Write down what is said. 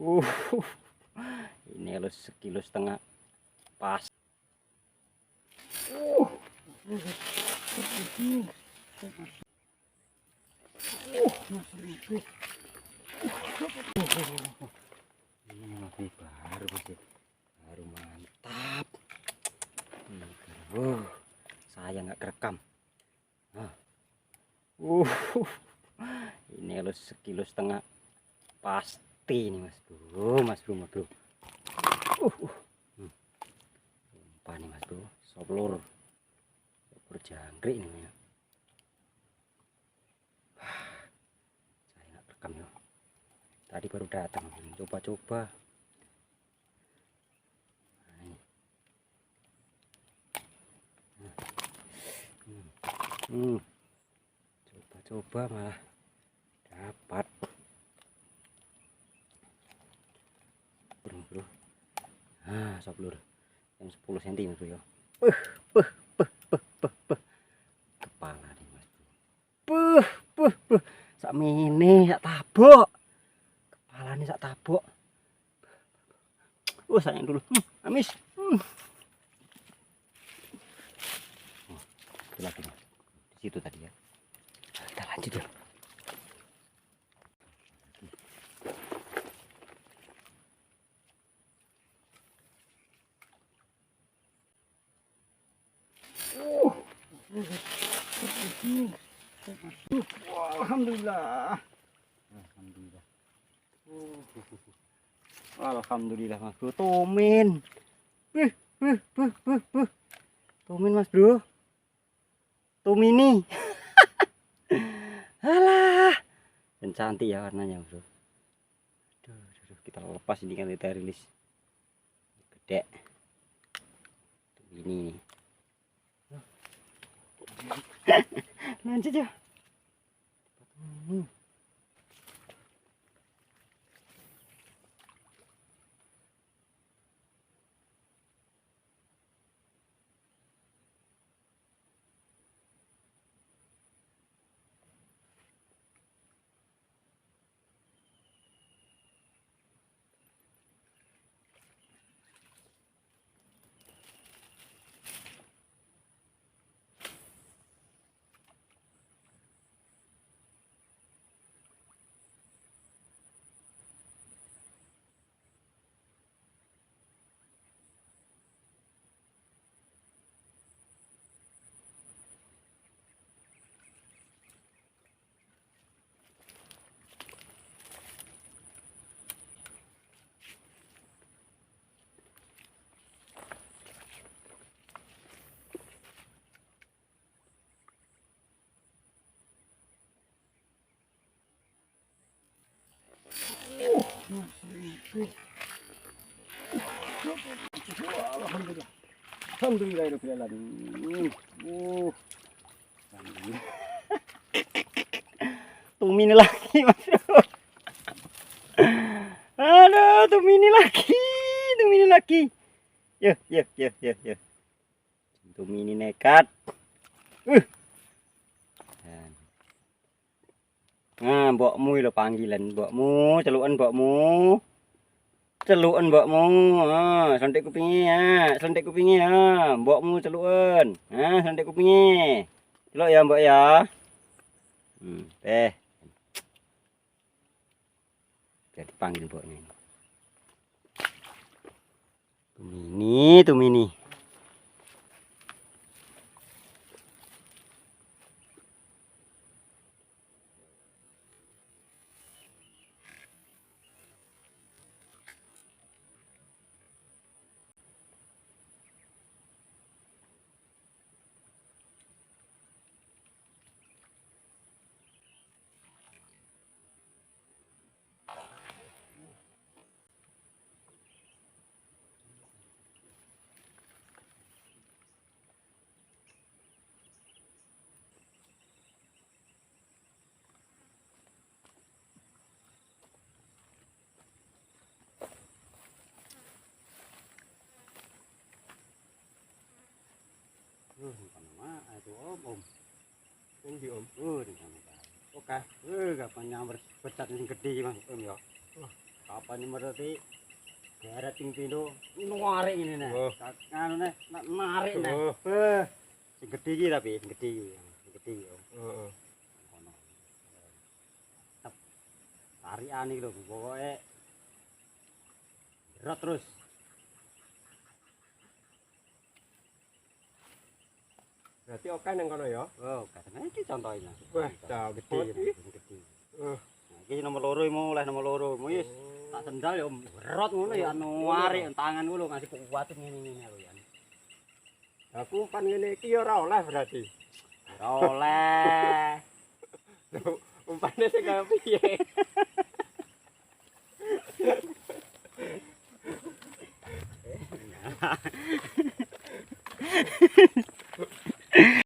Ini harus 1,5 kilo pas. Ini masih baru, baru mantap. Saya nggak kerekam. Ini harus 1,5 kilo pasti ini Mas Bro, Mas Bro, Mas Bro. Umpan nih Mas Bro, soplur, soplur jangkrik ini ya. Saya nggak rekam ya. Tadi baru datang, coba-coba. Nah, ini. Coba-coba malah dapat. Bro, bro. Ah, soplur yang 10 cm bro ya. Kepala nih Mas Bro. Sak mene, sak tabok. Kepalanya sak tabok. Sayang dulu. Amis. Oh, itu lagi Mas. Di situ tadi ya. Kita lanjut ya. Alhamdulillah. Alhamdulillah. Alhamdulillah Mas Bro, tumin. Tumin Mas Bro. Tumini. Alah. Dan cantik ya warnanya Bro. Aduh, aduh, kita lepas ini kan, kita rilis. Gede. Tumini. Lanjut ya. Alhamdulillah. Alhamdulillah alamin. Tumini lagi Mas Bro. Aduh, tumini lagi, tumini lagi. Ya, ya, ya, ya, ya. Tumini nekat. Nah, mbokmu lho panggilan, mbokmu, celukan mbokmu. Celukan mbokmu. Ah, sentik kupinge ya, sentik kupinge ya. Mbokmu celukan. Ah, sentik kupinge. Celuk ya, mbok ya. Biar dipanggil mboknya ini. Tumini, tumini. Om. Om di om. Oke. Kapan nyamber pecat sing gedhe iki Mas Om ya. Kapan merti geret ping pindho narik ngene nah. Anu neh narik neh. Beh. Sing gedhe iki tapi sing gedhe iki. Sing gedhe iki. Heeh. Kono. Tarikan iki lho pokoke berat terus. Berarti oke nang kono ya? Oh, katene iki contohnya. Wah, gede iki, gede. Nah, iki nomor loro mau oleh nomor loro. Mau wis tak sendal ya berat ngono ya narik tanganku lho ngasih kuat ngene-ngene aku ya. Aku umpan ngene iki ya ora oleh berarti. Ora oleh. Umpane sing kaya piye?